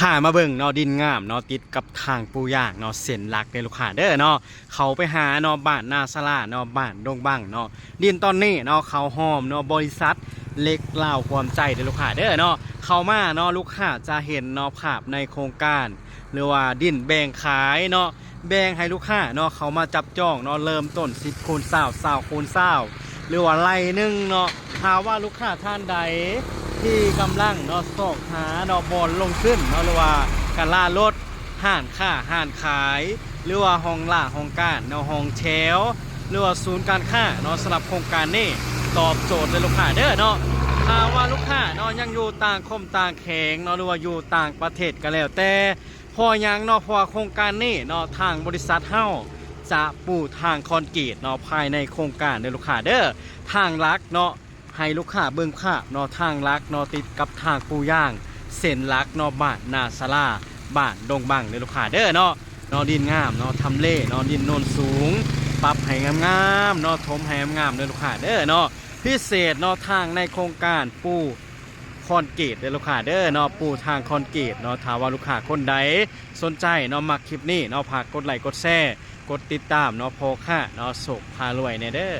ພາມາເບິ່ງເນາະ ດິນງາມເນາະ ຕິດກັບທາງປູຢາງເນາະ ເສັ້ນຫຼັກເດີລູກຄ້າເດີເນາະ. ເຂົ້າໄປຫາເນາະ ບ້ານນາສາລາເນາະ ບ້ານດົງບັງເນາະ. ດິນຕອນນີ້ເນາະ ເຂົ້າຮ່ວມເນາະ ບໍລິສັດເຫຼັກລາວຮ່ວມໃຈເດີລູກຄ້າເດີເນາະ. ເຂົ້າມາເນາະ ລູກຄ້າຈະເຫັນເນາະ ພາບໃນໂຄງການ ຫຼືວ່າດິນແບ່ງຂາຍເນາະ ແບ່ງໃຫ້ລູກຄ້າເນາະ ເຂົ້າມາຈັບຈອງເນາະ ເລີ່ມຕົ້ນສິບຄູນຊາວ ຊາວຄູນຊາວ ຫຼືວ່າໄຮ່ໜຶ່ງເນາະ. ຖ້າວ່າລູກຄ້າທ່ານໃດທີ່ກຳລັງເນາະ ຊອກຫາເນາະ ບ່ອນລົງທຶນເນາະ ຫຼືວ່າການລາລົດ ຮ້ານຄ້າຮ້ານຂາຍ ຫຼືວ່າຫ້ອງລ່າຫ້ອງການເນາະ ຫ້ອງແຖວ ຫຼືວ່າສູນການຄ້າເນາະ ສຳລັບໂຄງການນີ້ຕອບໂຈດເລີຍລູກຄ້າເດີເນາະ. ຖ້າວ່າລູກຄ້າເນາະ ຍັງຢູ່ຕ່າງຂົມຕ່າງແຂວງເນາະ ຫຼືວ່າຢູ່ຕ່າງປະເທດກໍແລ້ວແຕ່ ເພາະຫຍັງເນາະ ເພາະວ່າໂຄງການນີ້ເນາະ ທາງບໍລິສັດເຮົາຈະປູທາງຄອນກຣີດເນາະ ພາຍໃນໂຄງການເດີລູກຄ້າເດີ. ທາງຫຼັກເນາະ ໃຫ້ລູກຄ້າເບິ່ງພາບເນາະ ທາງຫຼັກເນາະ ຕິດກັບທາງປູຢາງ ເສັ້ນຫຼັກເນາະ ບ້ານນາສາລາ ບ້ານດົງບັງເດີລູກຄ້າເດີເນາະ. ເນາະ ດິນງາມເນາະ ທຳເລເນາະ ດິນໂນນສູງ ປັບໃຫ້ງາມໆເນາະ ຖົມໃຫ້ງາມໆເດີລູກຄ້າເດີເນາະ. ພິເສດເນາະ ທາງໃນໂຄງການປູຄອນກຣີດເດີລູກຄ້າເດີເນາະ ປູທາງຄອນກຣີດເນາະ. ຖ້າວ່າລູກຄ້າຄົນໃດສົນໃຈເນາະ ມັກຄລິບນີ້ເນາະ ຝາກກົດໄລກົດແຊ ກົດຕິດຕາມເນາະ ພໍ່ຄ້າເນາະ ໂຊກພາລວຍແດ່ເດີ.